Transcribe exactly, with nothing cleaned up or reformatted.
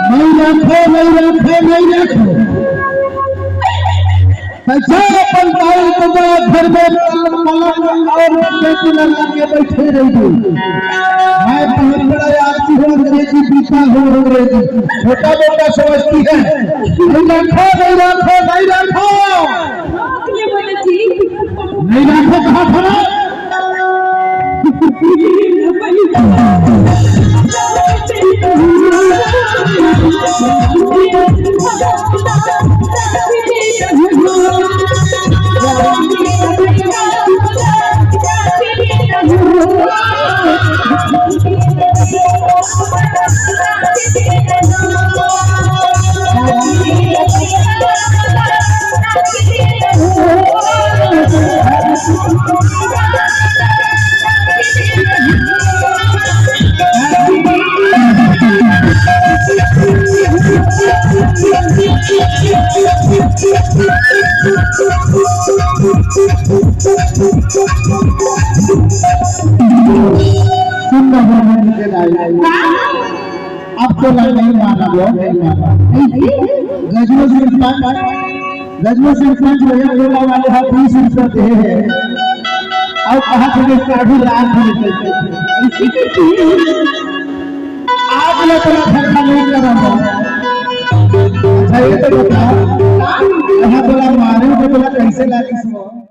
नहीं रखो, नहीं रखो, नहीं रखो। तो जा अपन दाई को जा, घर में पलंग, पलंग और बेटी लगा के बैठे रहिए। मैं बहुत बड़ा आदमी हूँ, अंग्रेजी पीता हूँ, अंग्रेजी छोटा मोटा समझती है। नहीं रखो, नहीं रखो, नहीं रखो। नहीं रखो, कहा था ना? सुन ना, ब्रह्म जी के दाई। अब तो नहीं माना, वो नहीं माना। गजनू सिंह पंत, गजनू सिंह पंत भैया बोला वाले हैं, बीस रुपये दे हैं। और कहा थे कि साढ़े लाख रुपए। आज मैं तेरा घर का नहीं करा हूँ। अच्छा, ये तो बताओ, यहाँ बोला मारे को बोला कैसे लागी सो?